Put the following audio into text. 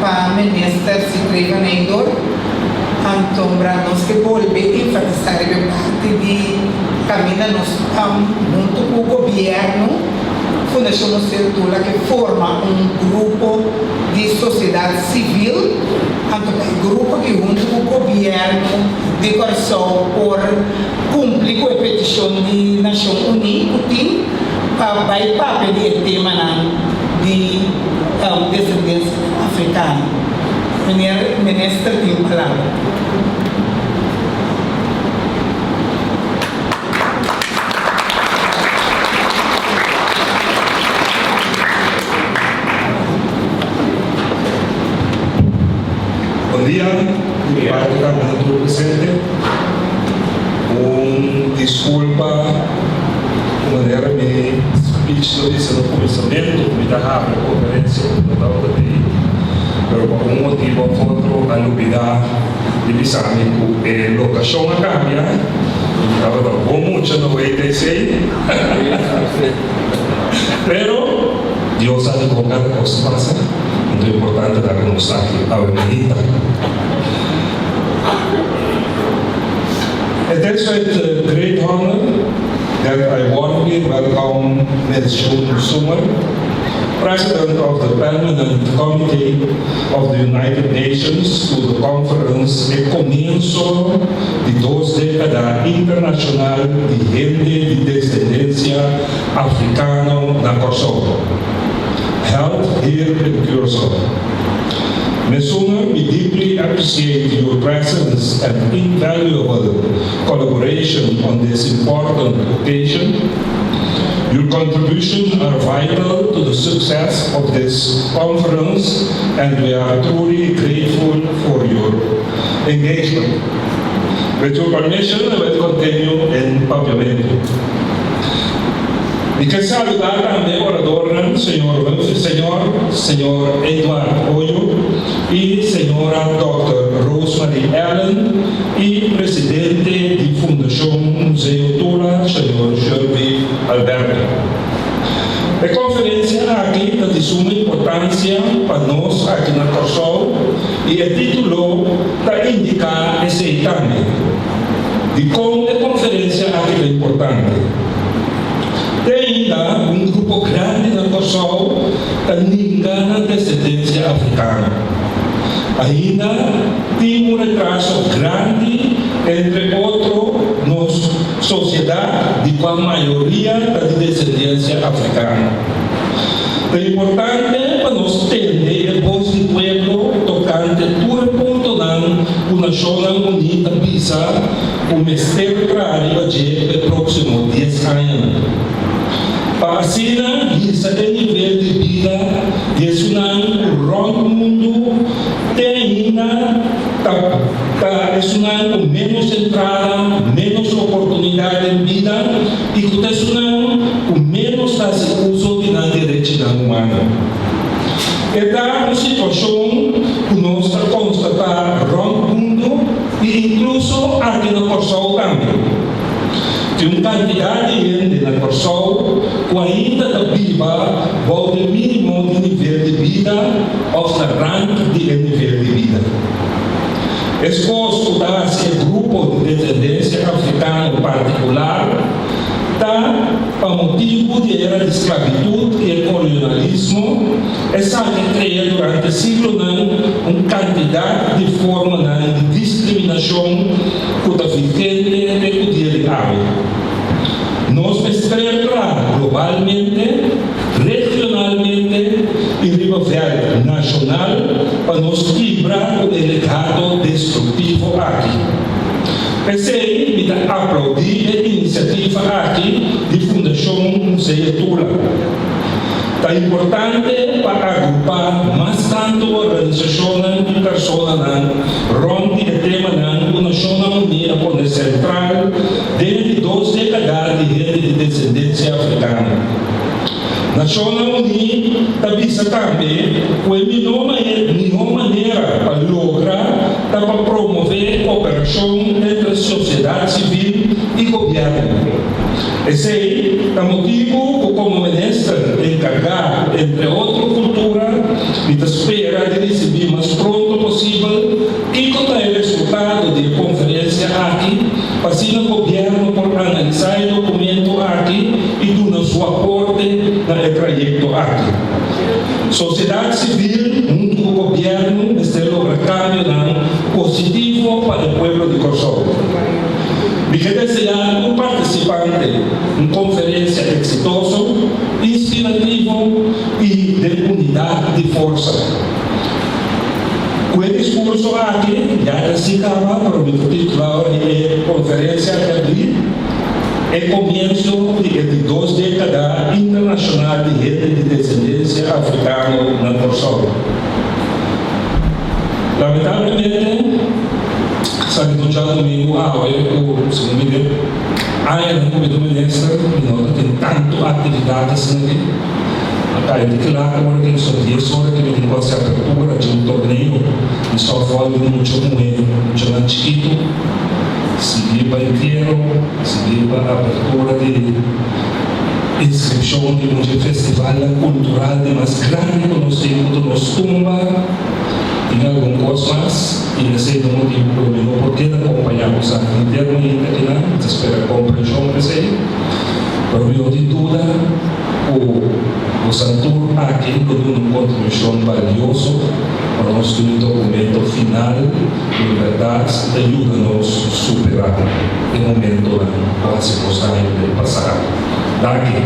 Pa Minister Sithree van Eindor, antombra nos ke bolbe enfatisá riba e parti di kaminda nos huntu ku gobièrnu, Fundashon Museo Tula ke forma un grupo di sosiedat sivil, anto pa e grupo aki huntu ku gobièrnu di Kòrsou por kumpli ku e petishon di Nashon Uní ku tin pa bai papia di e temanan di desendensia afrikano. Meneer Minister tin palabra. Bon dia, di parti tambe na tur presente. Un disculpa cu manera mi speech lo bisa na cuminsamentu cu mi ta habri e conferencia cu no tabata di, pero pa un motibo of otro a lubida di bisa mi cu e locacion a cambia y mi tabata bon mucha na WTC. Pero Dios sa di con cada cos ta pasa, anto importante ta cu nos ta aki awe mainta. It is with great honor that I warmly welcome Ms. June Soomer, President of the Permanent Committee of the United Nations to the conference E Comienso di Dos Década Internacional di Hende di Descendencia Africano na Kòrsou, held here in Curaçao. Ms. Soomer, we deeply appreciate your presence and invaluable collaboration on this important occasion. Your contributions are vital to the success of this conference and we are truly grateful for your engagement. With your permission, I will continue in Papiamento. Mi ke saludá tambe oradornan señor Humphrey Señor, señor Eduard Hoyo i señora dòkter Rosemary Allen i presidente di Fundashon Museo Tula señor Sherby Alberto. E konferensia aki ta di suma importansia pa nos aki na Kòrsou i e título ta indiká esei tambe. Dikon e konferensia aki ta importante? Te ainda un grupo grandi na Kòrsou ta ninga nan desendensia afrikano. Ainda tin un retraso grandi entre otro nos sosiedat di kua mayoria ta di desendensia afrikano. Ta importante pa nos tende e bos di pueblo tokante tur e puntonan ku Nashonnan Uní ta bisa ku mester traha riba dje p'e próksimo dies añanan, pa asina hisa e nivel di bida di esunnan ku rònt mundu te ainda ta ta esunnan ku ménos entrada, ménos oportunidat den bida i ku ta esunnan ku ménos ta hasi uso di nan derechinan humano. E ta un situashon ku nos ta konstatá rònt mundu. I inkluso aki na Kòrsou tambe. Tin un kantidat di hende na Kòrsou ku ainda ta biba bou di e mínimo di nivel di bida òf na rant di e nivel di bida. Eskos ku ta hasi e grupo di desendensia afrikano partikular ta pa motibu di e era di sklabitut i e kolonialismo. Esaki a krea durante siglonan un kantidat di formanan di diskriminashon ku ta vigente te ku dia di awe. Nos mester traha globalmente, regionalmente i riba vèlt nashonal pa nos kibra ku e legado destruktivo aki. P'esei mi ta aplaudí e inisiativa aki di Fundashon Museo Tula. Ta importante pa agrupá mas tantu organisashonnan i personanan rònt di e temanan ku Nashonnan Uní a pone sentral den e di dos dékada di hende di desendensia afrikano. Nashonnan Uní ta bisa tambe ku e mihó mihó manera pa logra ta pa promové koperashon entre sosiedat sivil i gobièrnu. Esei ta motibu ku komo minister enkargá ku entre otro kultura, mi ta spera di risibí mas. mas pronto posibel kiko ta e resultado di e konferensia aki, pa asina gobièrnu por analisá e dokumento aki i duna su aporte na e trayekto aki. Sosiedat sivil huntu ku gobièrnu mester logra kambionan positivo pa e pueblo di Kòrsou. Mi ke deseá tur partisipante un konferensia eksitoso, inspirativo i den unidat di forsa. Ku e diskurso aki ya ta si kaba, pero mi ta titulá ora di e konferensia aki a bini, E komienso di e di dos dékada internashonal di hende di desendensia afrikano na Kòrsou. Lamentablemente, esaki ta un djadumingu awe ku, segun mi den añanan ku mi ta minister, mi no ta tin tantu aktividat asina aki. A kai di kla ora ku so dies ora ku mi tin ku hasi apertura di un torneo di sòftbòl di mucha muhé, muchanan chikitu. Sigui pa entiero, sigui pa apertura di inskripshon di un dje festivalnan kultural di mas grandi ku nos tin ku ta nos tumba. Tin algun kos mas i esei ta motibu ku mi no por keda kompañá ku esaki henter mainta kinan. Mi ta spera komprenshon p'esei. Pero mi no tin duda ku bosan tur aki lo duna un kontribushon balioso pa nos tin un dokumento final ku en bèrdat ta yuda nos superá e momentonan ku hasi nos daño den pasado. Danki.